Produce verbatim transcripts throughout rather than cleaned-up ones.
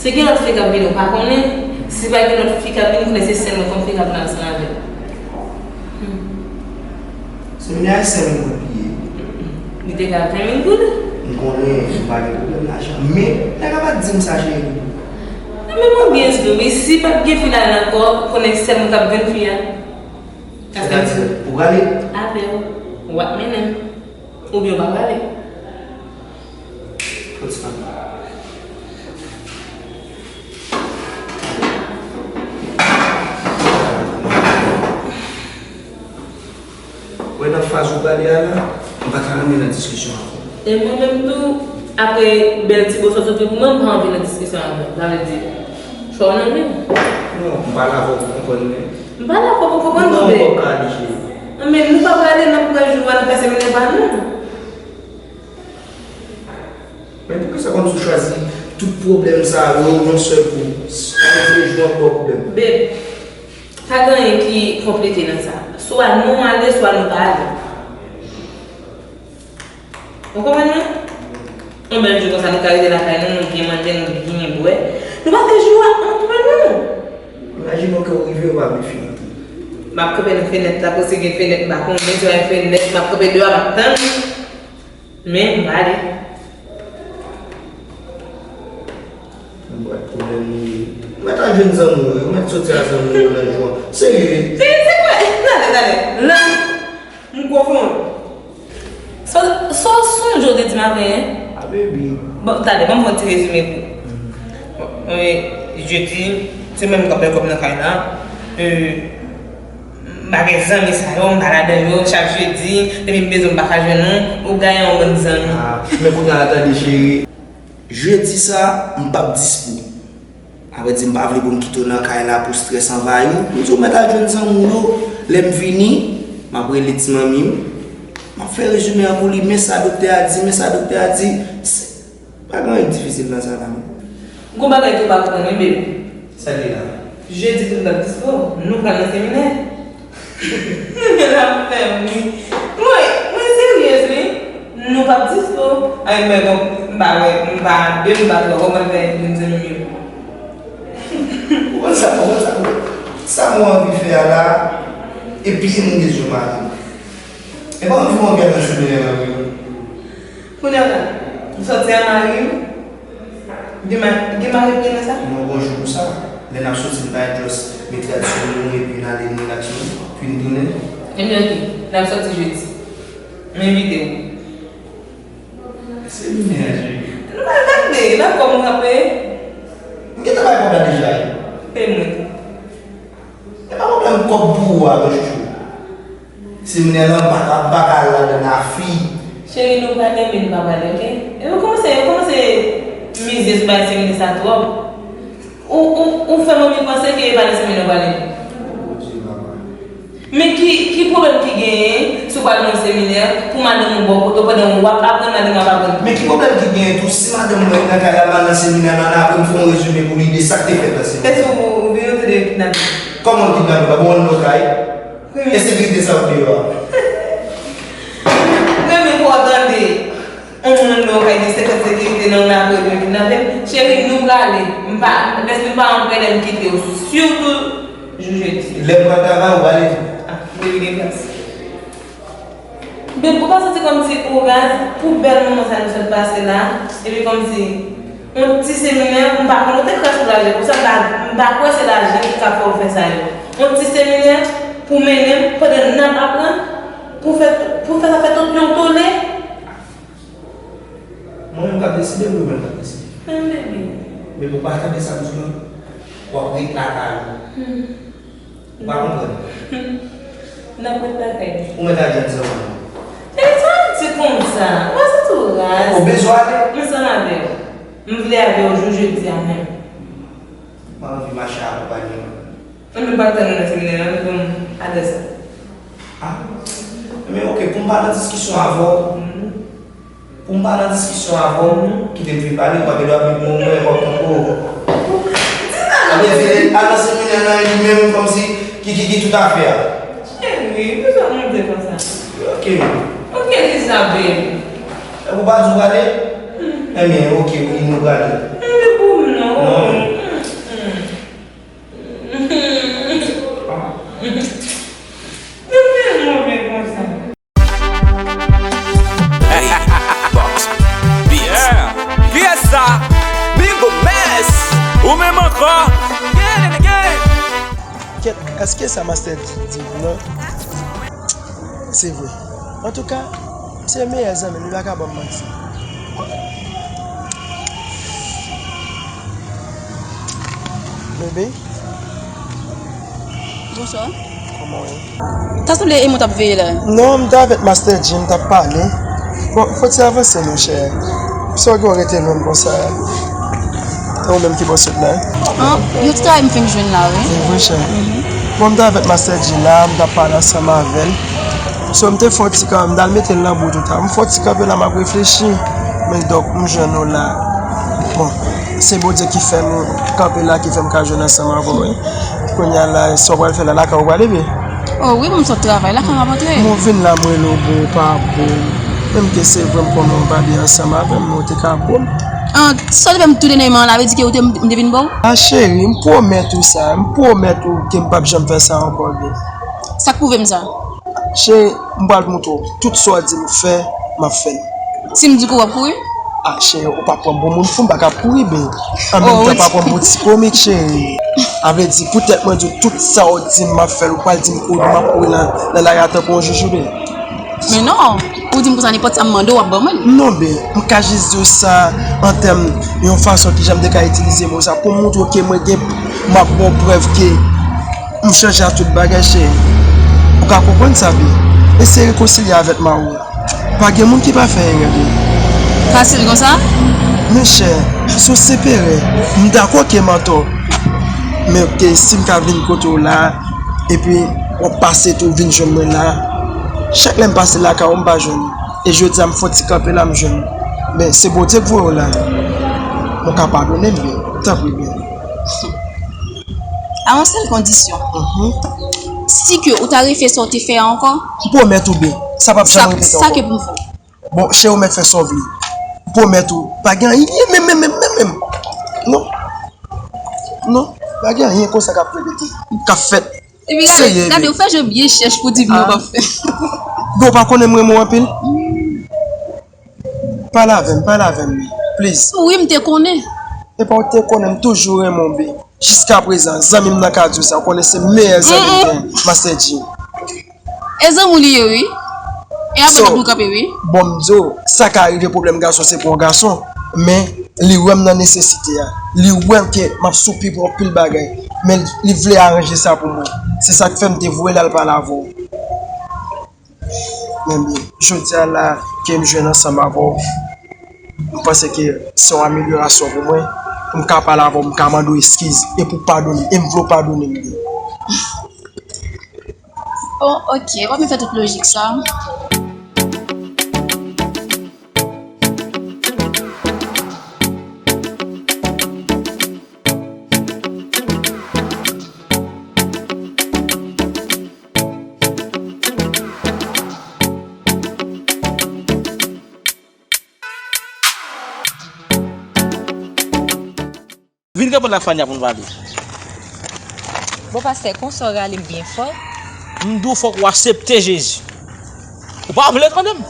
Si gen lòt fi k ap vini, ou pa konnen. Si pa gen lòt fi k ap vini, konnen se sèl mwen kòm fi k ap vin ansanm avè l. Hmm. Seminè a, sèl mwen pou l piye. Li te ka ven mil goud. M konnen, m pa gen pwoblèm lajan. Men, nèg la pa t di m sa, cheri. Men mwen byen di w, wi, si pa t gen fi la ankò, konnen sèl mwen k ap jwenn fi a. Sètadi, ou prale? Avè w. W ap mennen m. Oubyen w pa prale. Fò ti fanm. Wè nan faz ou prale a la, m pa ta renmen nan diskisyon avè w. E mwen menm tou, apre bèl ti bosò soti pou mwen, m pa anvi nan diskisyon avè w. Sa vle di, fò w nan men. Non, m pale avè w pou konprann men. M pale avè w pou konprann mwen. Non, m p ap prale, cheri. Men nou pa prale, n ap pran jou a, n ap fè seminè pa nou. Men poukisa kòmsi w chwazi tout pwoblèm sa yo yon sèl kou? Sa yo vle jwe yon gwo pwoblèm. Babe, pa gen anyen ki konplike nan sa. Swa nou ale, swa nou pa ale. Ou konprann mwen? Yon bèl jou konsa, nou ka rete lakay nou, nou byen manje, nou byen bwè. Nou pase jou a ant nou. Imajine w ke w rive, w pa vle fini tou. M ap kanpe nan fenèt la, pou si gen fenèt, m pa konnen si pa gen fenèt, m ap kanpe deyò, m ap tann. Men, m prale. Bon, pwoblèm li ye. Ou mèt al jwenn zanmi w yo, ou mèt soti ak zanmi w yo nan jou an. Serye. Se, se kwè? Talè, talè. Lan, m konfonn. Sa, sa w sonje w te di m avè, en? A, baby. Bon, talè, ban m fè yon ti rezime pou ou. Bon, e, jedi, se mwen menm k ap bay kòb nan kay la. E, bagay zanmi sa yo, m pa ladan yo. Chak jedi, depi m bezwen w, m pa ka jwenn ou, ou gaye yon bann zanmi. Ah, men kounye a la, tande, cheri. Jedi sa, m p ap dispo. Apre di m pa vle pou m kite w nan kay la pou strès anvayi w. M di w mèt al jwenn zanmi w yo. Lè m vini, m ap rele ti manmi m. M ap fè rezime an pou li, men sa doktè a di, men sa doktè a di. Se, pa gen anyen k difisil nan sa la, non. Gon bagay ke w pa konprann, wi, baby. Sa ki la? Jedi tou m t ap dispo, nou pral nan seminè. Men l ap fè m ri. Mwen, mwen seryez, wi. Nou p ap dispo. Ay, men bon, m pa wè, m pa, de m pa twò konprann fè youn zanmi m yo. Ou konn sa, ou konn sa, sa mwen anvi fè a la, e pye m bezwen mare. E pa anvi mwen pèdi seminè nan men. Kounye a la, m sòti a mari m. Gen ma-, gen mari m gen nan sa? Non, gon jou pou sa. Lè n ap soti, n pa just met rad sou nou epi n ale, n rilaks nou, pi n tounen. Ebyen, oke. N ap sòti jedi. M envite w. Seminè a, cheri. Nou pral tande, n ap kòb nou ap peye. M gentan bay kòb la deja, wi. Peye mwen tou. E pa pwoblèm kòb pou ou a, non, chouchou. Seminè lan, m pa ka, m pa ka al ladan l, a fi. Cheri, nou prale, men nou pa prale, oke? E yo kòmanse, yo kòmanse mize sou bagay seminè sa twòp. Ou, ou, ou fè manmi panse ke e pa nan seminè w prale. Bondye, papa. Men ki, ki pwoblèm ki genyen si w pral nan yon seminè pou madanm ou ba w kote w pandan w ap aprann, madanm w ap aprann? Men ki pwoblèm ki genyen tou si madanm mwen nan kay la, m al nan seminè lan, apre m fè yon rezime pou li de sa k te fèt nan seminè? Èske ou, ou vin ou te de kidnape? Kòman kidnape? Pa bon, nou kay. Ensekirite sa ap deyò a. Mwen menm pou w tande yon moun nan yon kay di se fèt sekirite nan yon apre de kidnape. Cheri, nou prale. M pa, lèske m pa antre lè m kite w. Sitou jou jedi. Lè m pral travay, ou prale tou. Ah, depi gen plas. Men ou pa santi kòmsi ou raz pou bèl moman sa nou sot pase la, epi kòmsi yon ti seminè, m pa konn ou te kras pou lajan, pou sa m pa, m pa kwè se lajan ki ka fè w fè sa yo. Yon ti seminè pou mennen m pandan n ap aprann, pou fè, pou fè sa fè tout yon tole. Mwen menm k ap deside, mwen menm k ap deside. Men baby. Men pou pa tande sa m di w, w ap ret lakay ou. Hmm. Ou pa konprann? N ap ret lakay li. Ou mèt al jwenn zanmi w. Cheri, sa w di konsa? Ou pa santi w raz? Ou bezwen ale? M ansanm avè w. M vle avè w jou jedi a menm. M anvi mache akonpanye w. Mwen menm pa tann ou nan seminè a, nou konn adrès la. Ah. Men oke, pou m pa nan diskisyon avè w, Pou m pa nan diskisyon avè w, kite m fin pale, ou pa gen dwa met mo mwen, w ap tankou. Sa vle di, al nan seminè nan li menm kòmsi ki, ki, ki tout afè a. Cheri, poukisa w monte konsa? Ok. Ok, kisa, babe? E ou pa di w prale? Ebyen, ok, wi, nou prale. Men pou m non. Non, Ou menm ankò. Kèt, èske sa Master Dji di vre? Se vre. Antouka, se meyè zanmi m, li pa ka ban m manti. Bebe? Bonswa. Kòman w ye? Ta sanble e mwen t ap veye la. Non, m te avèk Master Dji, m t ap pale. Bon, fò ti avanse, monchè. Sa w gen w rete lwen konsa? E ou menm ki bò sot la? An, yon ti travay m fin jwenn la, wi. Se vre, chè. Bon, m te avèk Master Dji la, m t ap pale ansanm avè l. So, m te fè yon ti kanpe, m t al mete l nan bout ou ta. M fè yon ti kanpe la, m ap reflechi. Men donk, m jwenn ou la. Bon, se Bondye ki fè m kanpe la, ki fè m ka jwenn ansanm avè w, wi. Kounye a la, sa w pral fè la, lakay ou prale, bebe? Oh wi, m sot travay, lakay m ap antre. M vin la, m rele w, bon, ou pa bon. Menm ke se vre, m konnen w pa byen ansanm avè m, men w te ka bon. An, sa w te fè m tou dènyèman an la, vle di ke ou te, m te vin ba w? A cheri, m pwomèt ou sa, m pwomèt ou ke m p ap janm fè sa ankò, bebe. Sa k pwouve m sa? Cheri, m pral montre w. Tout sa w di m fè, m ap fè l. Si m di kouri, w ap kouri? A, cheri, ou pa pran m pou moun fou, m pa ka kouri, bebe. An menm tan, pa pran m pou ti komik, cheri. A vle di, poutèt mwen di w tout sa w di m, m ap fè l, ou pral di m kouri, m ap kouri nan, nan lari a tankou yon joujou, bebe. Men non, ou di m konsa, nenpòt sa m mande w, w ap ban mwen l. Non, bebe, m ka jis di w sa an tèm yon fason ki jan m te ka itilize mo sa pou m montre w ke mwen gen, m ap ba w prèv ke m chanje a tout bagay, cheri. Ou ka konprann sa byen. Eseye rekonsilye avèk mari w. Pa gen moun ki pa fè erè, bebe. Fasil konsa? Men chè, si w separe, m dakò ke m antò. Men ke si m ka vin kote w la, epi w ap pase tou vin jwenn mwen la, chak lè m pase lakay ou, m pa jwenn ou. E jodi a, m fè yon ti kanpe la, m jwenn ou. Men se Bondye k voye w la. Mwen ka padone m byen. Tanpri byen. A yon sèl kondisyon. Si ke ou ta refè sa w te fè a ankò, m pwomèt ou byen, sa p ap janm repete ankò. Sa ke pou m fè? Bon, cheri, ou mèt fè sa w vle. M pwomèt ou, pa gen anyen menm, menm, menm, menm, menm. Non. Non, pa gen anyen konsa k ap repete, k ap fèt. Epi gade, gade, ou fè je byen chèch pou di m ou p ap fè. Bon, ou pa konnen m renmen w anpil? Pale avè m, pale avè m, please. Wi, m te konnen. Epa w te konnen, m toujou renmen w, bebe. Jiskaprezan, zanmi m nan ka di w sa, ou konnen se meyè zanmi m gen, Master Dji. E zanmi w li ye, wi. E avè l ap nou kanpe, wi. Bon, m di w, sa ka rive pwoblèm gason, se pou yon gason. Men, li wè m nan nesesite a. Li wè ke m ap soupi pou yon pil bagay. Men, li vle aranje sa pou mwen. Se sa k fè m te voye l al pale avè w. Men byen, jodi a la ke m jwenn ansanm avè w, m panse ke se yon amelyorasyon pou mwen, pou m ka pale avè w, m ka mande w eskiz, e pou w padone m, e m vle w padone m byen. Bon, ok, w ap fè tout lojik sa. Vin reponn la Fania pou n pale. Bon, pastè, konsa w rale m byen fò. M di w fòk w aksepte Jezi. Ou pa vle tande m?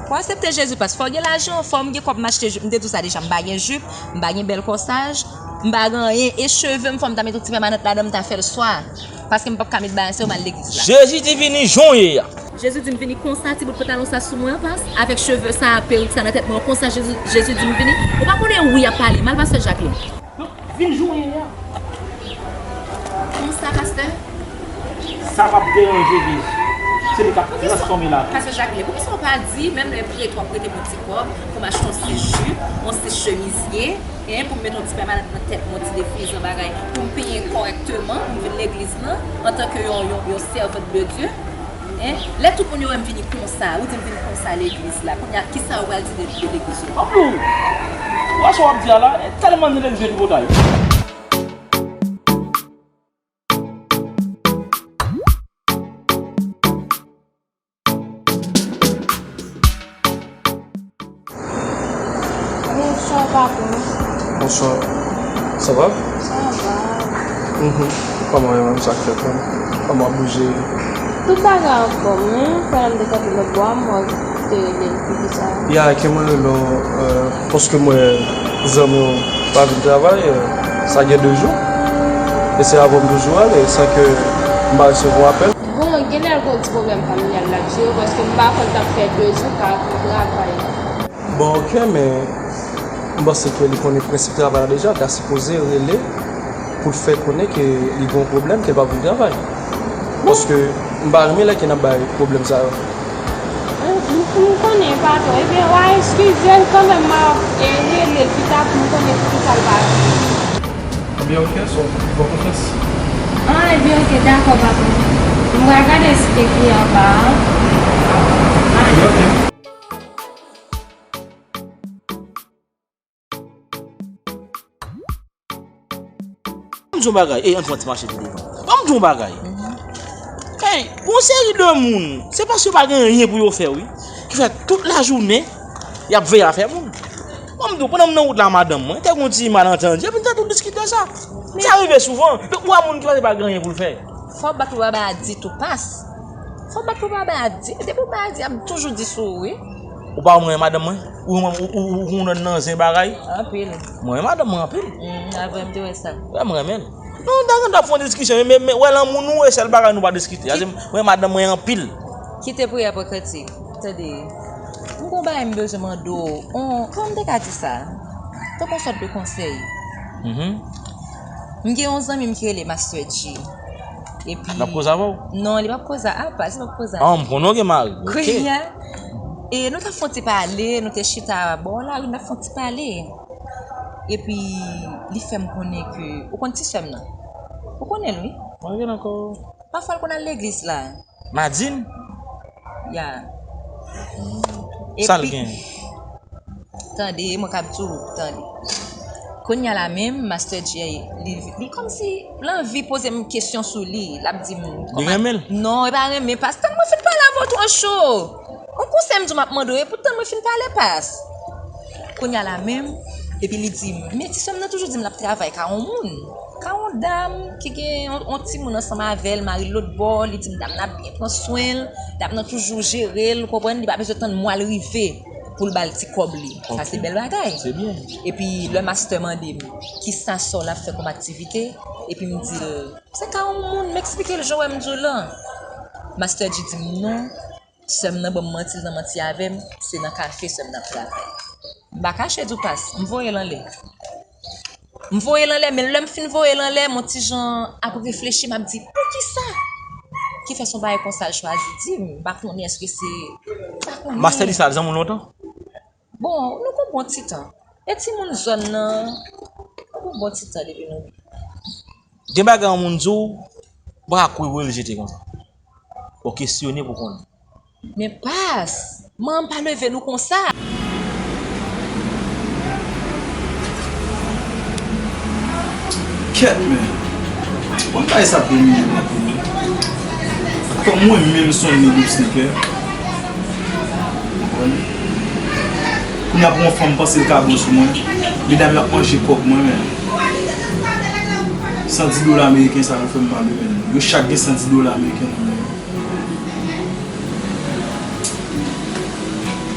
Pou aksepte Jezi, pastè, fò w gen lajan, fò m gen kòb m achte jip. M te di w sa deja, m pa gen jip, m pa gen bèl kòsaj, m pa gen anyen. E cheve m, fò m ta met yon ti pèmanant ladan, m ta fè l swa. Paske m p ap ka met bagay sa yo, m al legliz la. Jezi di vini jan w ye a. Jezi di m vini konsa, ti bout pantalon sa sou mwen an, pas, avèk cheve sa, perik sa nan tèt mwen an, konsa Jezi, Jezi di m vini. Ou pa konnen wi y ap pale, m al pastè Jacqueline. Donk, vin jan w ye a. Konsa, pastè? Sa p ap deranje Jezi. Se li k ap transfòme lavi. Pastè Jacqueline, poukisa w pa di, menm lè prete, w ap prete m yon ti kòb, pou m achte yon ti jip, yon ti chemizye, en, pou m met yon ti pèmanant nan tèt mwen, yon ti defrizan bagay, pou m penyen kòrèkteman, pou m vin legliz lan, antanke yon, yon, yon sèvant de Dye. En, lè tout moun yo wè m vini konsa, ou di m vin konsa legliz la, kounye a, kisa yo pral di de, de legliz yo? Anpil! Ou wè sa w ap di a la, e tèlman nan legliz yo tripotay. Bonswa, patwon. Bonswa. Sa va? Sa va. Mhm. Kòman w ye menm, sa k fèt menm? Kòman w ap bouje? Tout bagay anfòm, wi. Frè m te kanpe lòt bò a, m wè w te rele l, poukisa? Ya, ke mwen rele w, euh, paske m wè zanmi w pa vin travay, euh, Sa gen de jou. E se avè w m toujou ale, san ke m pa resevwa apèl. Bon, genlè l gon ti pwoblèm familyal l ap jere, paske m pa kwè l t ap fè de jou pa travay. Bon, oke, men m panse ke li konnen prensip travay la deja, ta sipoze rele pou l fè konnen ke li gen yon pwoblèm, ke l pa vin travay. Paske m pa renmen lè ke n ap bay pwoblèm sa yo. M, m, m konnen, patwon. Ebyen, w a eskize l kanmenm, m a, e, rele l pita pou m konnen poukisa l pa vini. Ebyen, oke, so, fè konfyans. Ah, ebyen, oke, dakò, patwon. M pral gade si te kliyan pa a. Ebyen, oke. Ban m di yon bagay, ey, ann fè yon ti mache pi devan. Ban m di yon bagay. Ey, gon seri de moun, se paske yo pa gen anyen pou yo fè, wi, ki fè tout lajounen, y ap veye afè moun. Ban m di w, pandan m nan wout la, madanm mwen, te gon ti malantandi, epi n te tou diskite sa. Sa rive souvan. Donk, ou wè moun ki panse pa gen anyen pou l fè. Fò w bat pou baba a di tou pas. Fò w bat pou baba a di. Depi w baba a di, ap toujou di sou ou, wi. Ou pa wè mwen renmen madanm mwen? Ou, ou, ou, ou konn nan zen bagay? Anpil. Mwen renmen madanm mwen anpil. Mm, avè m te wè sa. Wè, mwen renmen l. Nou ta gen dwa fè yon diskisyon, men, men, men, wè, lanmou nou, e sèl bagay nou pa diskite. Sa se, mwen renmen madanm mwen anpil. Kite priyè pou kantik. Tande, m gon bagay m bezwen mande w. On, kòman m te ka di sa? Tankou yon sòt de konsèy. Mhm. M gen yon zanmi m ki rele Master G. Epi... L ap koze avè w? Non, li p ap koze a, apa, li p ap koze a. Ah, m konnen w gen mari. Ok. Kounye a, e nou t ap fè yon ti pale, nou te chita bò lari, n ap fè yon ti pale. Epi, li fè m konnen ke, ou konn ti sè m nan? Ou konnen l, wi. Mwen gen ankò. Pafwa, l konn al legliz la. Madin? Ya. Sa l gen? Tande, mwen k ap di w, tande. Kounye a la menm, Master J, li, li kòmsi l anvi poze m kesyon sou li. L ap di m... Li renmen l? Non, e pa renmen, pas, tann mwen fin pale avè w twò cho. On konsèy m di w m ap mande w, e poutan mwen fin pale, pas. Kounye a la menm, epi li di m, men ti sè m nan toujou di m l ap travay ka yon moun. Ka yon dam ki gen yon, yon timoun ansanm avè l, mari l lòt bò, li di m dam nan ap byen pran swen l, dam nan toujou jere l, ou konprann, li pa bezwen tann mwa l rive pou l ba l ti kòb li. Sa se... Ok. Bèl bagay. Se byen. Epi lè mastè mande m, kisa sa w l ap fè kòm aktivite, epi m di l, se ka yon moun, m eksplike l jan w wè m di w lan. Mastè G di m non, sè m nan ban m manti, l nan manti avè m, se nan kafe sè m nan ap travay. M pa kache di w pas, m voye l anlè. M voye l anlè, men lè m fin voye l anlè, m on ti jan ap reflechi, m ap di, poukisa? Ki fè se yon bagay konsa l chwazi di m, m pa konnen èske se, m pa konnen. Mastè G sa zanmi w lontan? Bon, nou gon bon ti tan. E timoun zòn nan, nou gon bon ti tan depi nou... Gen bagay yon moun di w, ou pa ka kouye pou rejete konsa. Ou kesyone pou konnen. Men pas, manman m pa leve nou konsa. Kèt, men. Bon, bagay sa domine m anpil. Fò mwen menm sonn negosye kè. Konprann? Kounye a pou yon fanm panse l ka bon sou mwen. Medam yo ap manje kòb mwen, men. San dis dola ameriken sa yo fè m mal, men. Yo chak gen san dis dola ameriken nan men yo.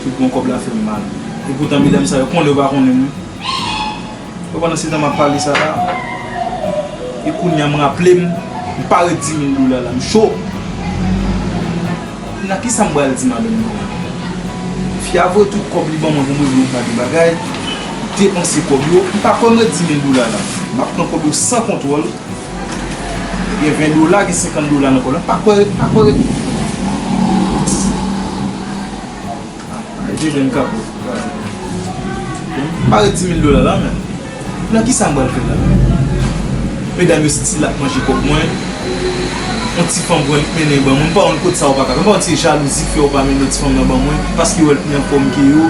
Tout bon kòb la fè m mal. Epoutan, medam sa yo konnen yo pa konnen m. Yo pandan se tan m ap pale sa la. E kounye a m raple m, m parèt di mil dola la, m cho. Kounye a kisa m pral di madanm nan? Fi a voye tout kòb li ban mwen pou m regle yon pakèt bagay, depanse kòb yo. M pa kwè m ret di mil dola la. M ap pran kòb yo san kontwòl. Gen ven dola, gen senkant dola nan kòb la. M pa kwè, m pa kwè ret. Ah, e te jwenn kapot. M pa ret di mil dola la, men. Nan kisa m pral fè la? Medam yo stil ap manje kòb mwen. Yon ti fanm pran li mennen ban mwen. M pa konn kot sa ou pa ka fè. M pa konn si se jalouzi ki fè ou pa mennen ti fanm nan ban mwen. Paske yo wè l pi anfòm ke yo.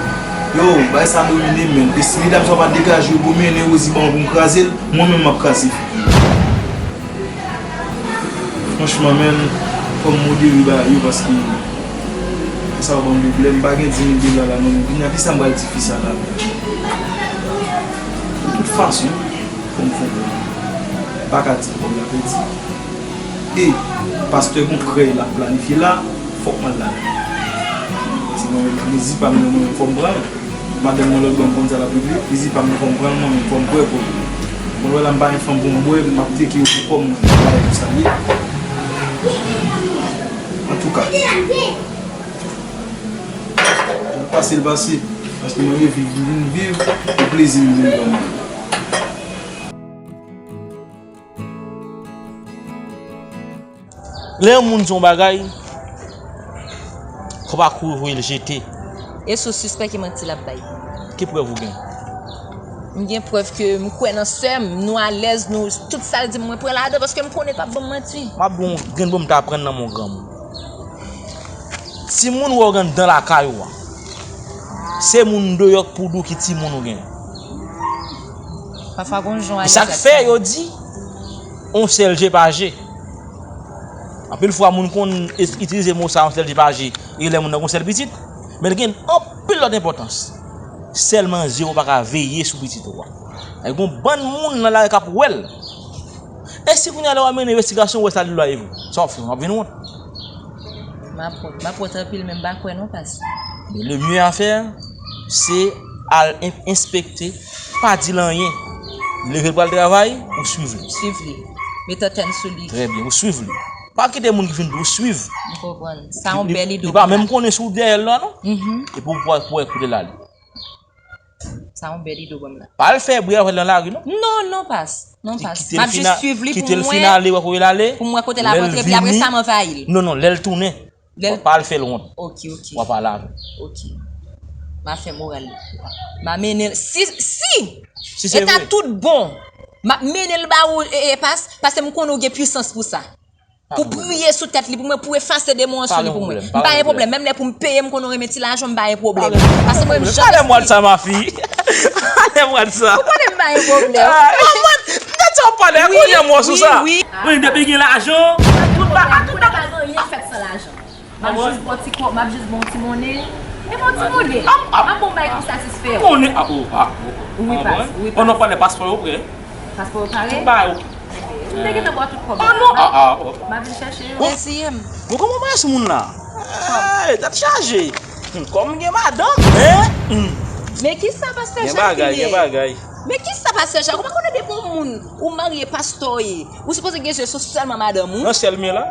Yo, bagay sa domine m, men. E si medam sa yo pa degaje yo pou mennen Rosie ban mwen pou m kraze l, mwen menm m ap kraze. Franchman, men, fò m modere bagay yo paske sa yo ban m pwoblèm. M pa gen dis mil dola la non, men kounye a kisa m pral di fi sa la? De tout fason, fò m fè yon bagay. M pa ka di kòb la pèdi. E pastè gon krèy l ap planifye la, fòk m al la. Se mwen menm, plezi pa m nan mwen menm, fò m pran l. Madanm mwen lòt bò m konn sa l ap regle, plezi pa m nan fò m pran l mwen menm, fò m kwè pou li. Mwen wè la m pa gen fanm pou m bwè, m ap teke yo pou kò m, m pa gen pou sa ye. Antouka, pase l pase, paske mwen vin viv, m vin viv, e plezi m vin pran. Lè yon moun di yon bagay, fò pa kouri voye l jete. E si w sispèk e manti l ap bay? Ki prèv ou gen? M gen prèv ke m kwè nan sè m, nou alèz, nou, tout sa l di m, mwen pran ladan, paske m konnen l p ap ban m manti. M ap di w yon grenn bon m t aprann nan men yon granmoun. Timoun wè w gen anndan lakay ou a, se moun deyò k pou di w ki timoun ou gen. Pafwa gon jan w alèz ak sa. E sa k fè yo di, yon sèl je pa je. Anpil fwa, moun konn es-, itilize mo sa, yon sèl je pa je, e lè moun nan gon sèl pitit, men l gen anpil lòt enpòtans. Sèlman je w pa ka veye sou pitit ou a. E gon bann moun nan lari k ap wè l. E si kounye a lè w ap mennen envestigasyon, w wè sa li lwa e vre? Sa w ap fè? W ap vin wont. M ap wont. M ap wont anpil, men m pa kwè non, pas. Le mieux à faire, se al en-, enspekte, pa di l anyen. Leve l pral travay, ou swiv li. Swiv li. Met antèn sou li. Trè byen, ou swiv li. Pa kite moun ki fin di w swiv. M konprann. Sa yon bèl ide w ban m la. Li pa menm konnen si w dèyè l la, non. Mhm. Epi w pou, pou wè kote l ale. Sa yon bèl ide w ban m la. Pa al fè bri avè l nan lari, non. Non, non, pas. Non, pas. M ap jis swiv li pou m wè. Kite l fin ale, wè kote l ale. Pou m wè kote l ap antre, epi apre sa, m anvayi l. Non, non, lè l tounen. Lè l... Pa al fè l wont. Ok, ok. W a pale avè l. Ok. M a fè moral li. M a mennen l. Si, si eta tout bon, m ap mennen l ba ou, e, e, pas, paske m konnen w gen pwisans pou sa. Pou priye sou tèt li pou mwen, pou efase demon an sou li pou mwen. M pa gen pwoblèm. Menm lè pou m peye, m konnen w renmen ti lajan, m pa gen pwoblèm. Paske mwen menm jan... Pale m de sa, ma fille. Pale m de sa. Ou konnen m pa gen pwoblèm. Ah, non, mwen, m te di w pale, kounye a m wè sou sa. Wi, wi. Wi, depi gen lajan, tout ba, tout ba. Mwen pa gen anyen k fèt san lajan. M ap jis ba w ti kòb, m ap jis ba w ti monnen. E ba w ti monnen. M ap ba w bagay pou satisfè w. Monnen, ah, oh, ah, oh, oh. Wi, pas, wi, pas. Pandan w pale, paspò yo prè. Paspò yo pare? Tout bagay ok. M te gentan ba w tout kòb la. Oh non, ah, ah, oh. M ap vin chèche yo. Resiye m. Bon, kòman w mache sou moun la? Hey, tèt chaje. Hmm, kòm gen madanm, hein? Hmm. Men kisa pastè Jacques ye? Gen bagay, gen bagay. Men kisa pastè Jacques? Ou pa konnen depi yon moun ou marye pastè w ye, ou sipoze gen je sou sèlman madanm ou? Nan sèl m ye la.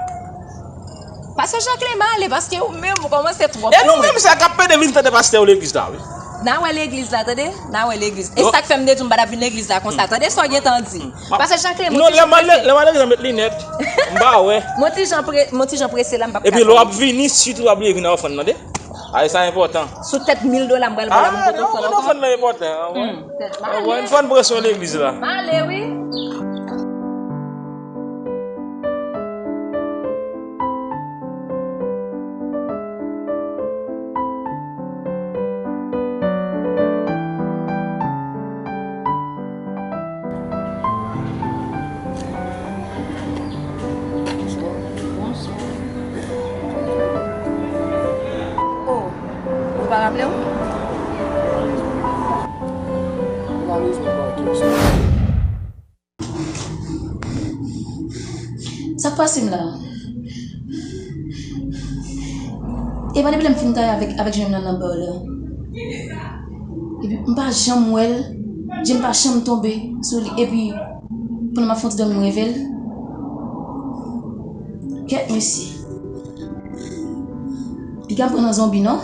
Pastè Jacques, m ale, paske ou menm ou kòmanse twòp. E nou menm sa k ap pede vin tande pastè yo legliz la, wi. N a wè legliz la, tande? N a wè legliz. E sa k fè m te di w m pa t ap vin legliz la konsa, tande sa w gentan di. Pastè Jacques, m... Non, lè m al, lè m al legliz, m met linèt. M pa wè. M on ti jan pre-, m on ti jan prese la, m p ap ka... Epi lè w ap vini, sitou w ap bliye vin ofrann nan, tande? Ay, sa enpòtan. Sou tèt mil dola m pral ba w la pou m pote ofrann ankò. Ah, non, non, ofrann nan enpòtan, wi. Hmm, tèt. M a ale. Ofrann pran swen legliz la. M a ale, wi. Oh, ou pa raple w? Sa k pase m la? E pa depi lè m fin taye avèk, avèk jèn nan nan bò la. Epi m pa janm wè l, je m pa janm tonbe sou li. Epi pandan m ap fè yon ti dòmi, m reve l. Kèt mesye. Piga m pran nan zonbi, non?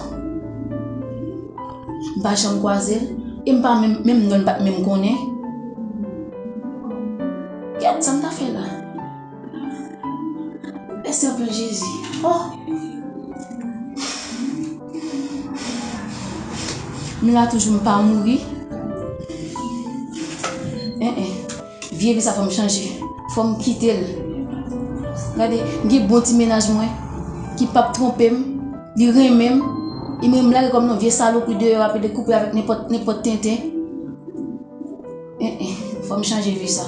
M pa janm kwaze l. E m pa menm, menm non l m pa t menm konnen. Gad sa m ta fè la. Mèsi anpil, Jezi. Oh! M la toujou, m pa mouri. En, en. Vye vi sa fò m chanje. Fò m kite l. Gade, m gen bon ti mennaj mwen ki p ap twonpe m, li renmen m, e mwen m lage kò m nan vye salopri deyò ap ede koupe avèk nenpòt, nenpòt tenten. En, en, fò m chanje vi sa.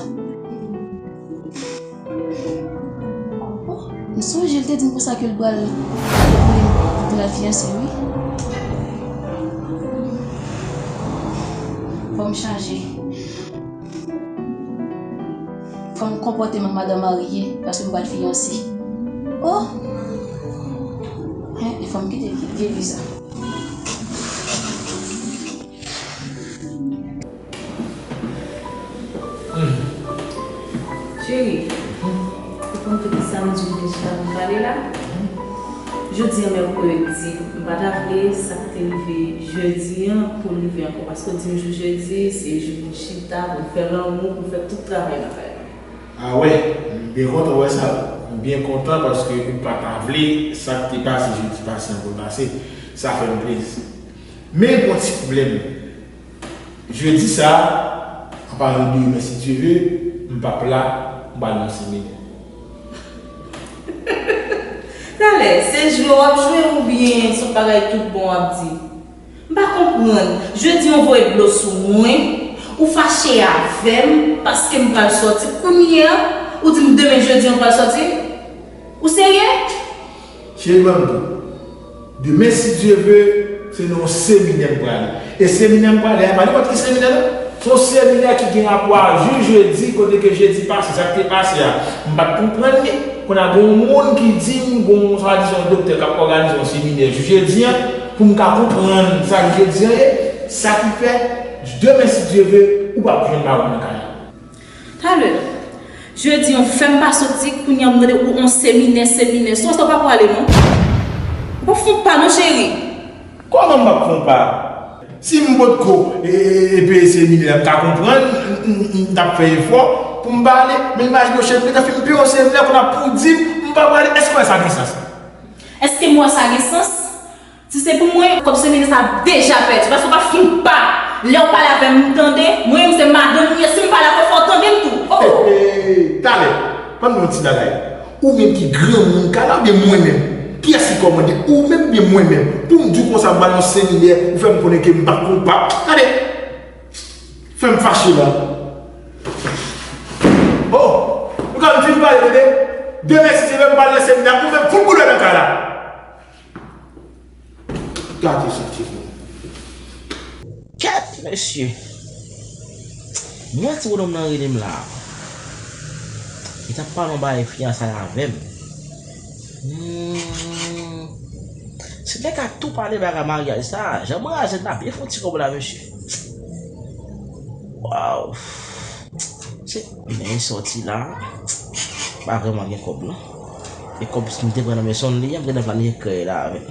Oh, m sonje l te di m konsa ke l pral, l pral fiyanse, wi. Fò m chanje. Fò m konpòte m an madanm marye, paske m pral fiyanse. Oh! Hen, fò m kite vye vi sa. Cheri, ou konn poukisa m di w m te chita pou m pale la? Jodi a mèkredi, m pa ta vle sa k te rive jedi a pou l rive ankò, paske w di m jou jedi se jou pou n chita, pou n fè lanmou, pou n fè tout travay nan kay la. A wè, m byen kontan wè sa. M byen kontan paske ou pa ta vle sa k te pase jedi pase an pou l pase. Sa fè m plezi. Men gon ti pwoblèm. Jedi sa a, apati de demen si Dye ve, m p ap la, m pral nan seminè. Talè, se jwe w ap jwe oubyen se yon bagay tout bon w ap di? M pa konprann. Jedi an voye dlo sou mwen, ou fache avè m paske m pral sòti. Kounye a, ou di m demen jedi an pral sòti? Ou serye? Cheri, ban m di w. Demen, si Dye ve, se nan yon seminè m prale. E seminè m prale a, pa nenpòt ki seminè, non. Se yon seminè ki gen rapò a jou jedi, kote ke jedi pase, sa k te pase a, m pa t konprann li. Kounye a, gen yon moun ki di m, gen yon swadizan yon doktè k ap òganize yon seminè jou jedi a, pou m ka konprann sa jou jedi a ye. Sa ki fè, demen, si Dye ve, ou p ap jwenn mawon nan kay la. Talè, jedi an fè m pa soti, kounye a m tande ou on seminè, seminè. Sou sa w pa prale non. Ou pa fon pa non, cheri. Kòman m p ap fon pa? Si m potko, e, e, e peye seminè, m ka konprann, m, m, m t ap fè efò pou m pa ale. Men imajine w, cheri, m gentan fin peye yon seminè, kounye a pou w di m m pa prale, èske w wè sa gen sans? Èske m wè sa gen sans? Si se pou mwen, kòb seminè sa ap deja pèdi, paske w pa fin pa. Lè w pale avè m, m tande, mwen menm se madanm m ye, si m pale avè w, fò w tande m tou. Oh! Hey, hey, talè, ban m di w yon ti bagay. Ou menm ki granmoun kay la oubyen mwen menm? Kiyès ki kòmande? Ou menm oubyen mwen menm? Pou m di w konsa, m al nan seminè, ou fè m konnen ke m pa koupab. Gade! Fè m fache la. Oh! Nou ka m fin pale, tande? Demen, si Dye vle, m pral nan seminè, ou menm fout boulè nan kay la. Gade sa, timoun. Kèt, mesye. Mwen ti bonòm nan rele m la. Li t ap pale yon bagay fiyansay avè m. Hmm. Si nèg la tou pale bagay maryaj sa, jan mwen raje n ap byen fè yon ti kòb la, mesye. Waw. Se men sòti la. Pa vrèman gen kòb non. E kòb m te pran nan men Sonn li an, m te nan planiye krèy la avè l.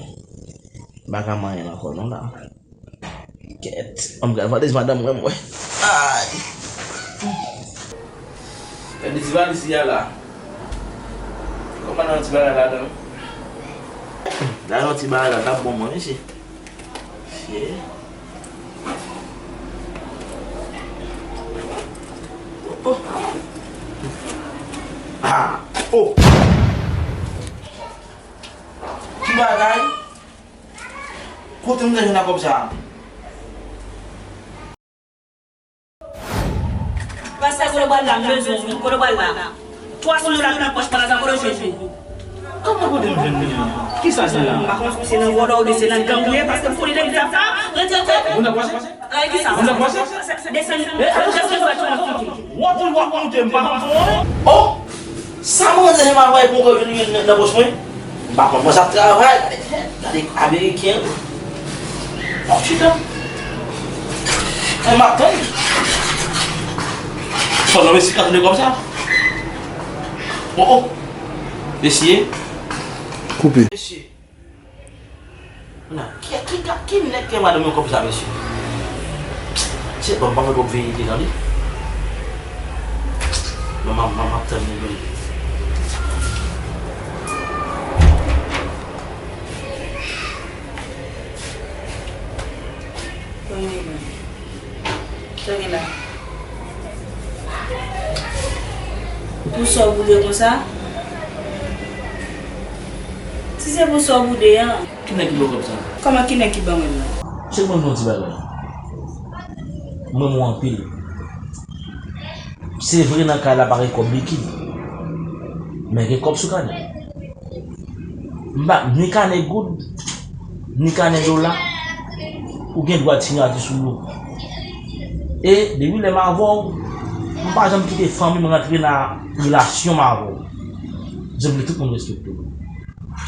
M pa ka manyen l ankò non la. Kèt. An m pral valiz madanm mwen, mwen. Ay. Gade ti valiz li a la. Kòman nan ti bagay ladan? La yon ti bagay la t ap bon mwen, mesye. Mesye. Oh, oh. Ah, oh. Ki bagay? Kote m te jwenn ak kòb sa a? Pastè, kote w pral la, m bezwen w wi, kote w pral la? Twa san dola ki nan pòch pa la, sa kote w jwenn li? Kòman kote m jwenn li an? Kisa se la? M pa konn si se nan vòlè oubyen se nan gang ou ye, paske m konnen nèg zam sa, rete, rete. Moun nan pase? Ay, kisa? Moun nan pase? Desann, desann vwatè an kite. Wòt ou wòt moute, m pa konn fon. Oh! Sa mwen se mal bay pou mwen jwenn nan, nan pòch mwen. M pa konn mwen sa travay. Gade ameriken. Oh, chita. Mwen m ap tann. Fò nan mesye ka tande kòb sa. Oh, oh. Mesye. Koupe. Mesye. Ki, ki, ki nèg ki madanm yo kòb sa, mesye? Se bon, m pa fè kòb verite nan li. Mwen, mwen, mwen, mwen ap tann li vini. Tande la. Pou sa w boude konsa? Si se pou sa w boude an. Ki nèg ki ba w kòb sa? Kòman ki nèg ki ban mwen l lan? Chèk ban m di w yon ti bagay. M renmen w anpil. Se vre nan kay la pa gen kòb likid. Men gen kòb sou kanè. M pa ni kanè goud, ni kanè dola, ou gen dwa tire ati sou yo. E depi lè m avè w, m pa janm kite fanmi m rantre nan relasyon m avè w. Jan m vle tout moun respekte w.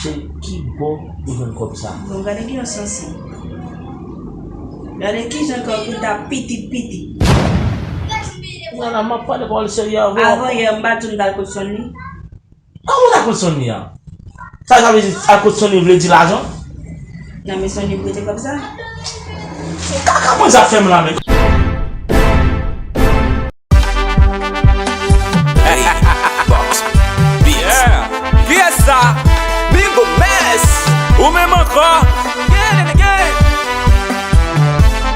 Se ki bò ou jwenn kòb sa? Bon, gade ki yon sansi. Gade kijan kòb ou ta pitit pitit. Nana, m ap pale pawòl serye avè w. Avan yè, m pa t di w m t al kot Sonny? Kòman w t al kot Sonny an? Sa sa vle di al kot Sonny vle di lajan? Nan men Sonny prete kòb sa. Kaka mwen sa fè m la, men.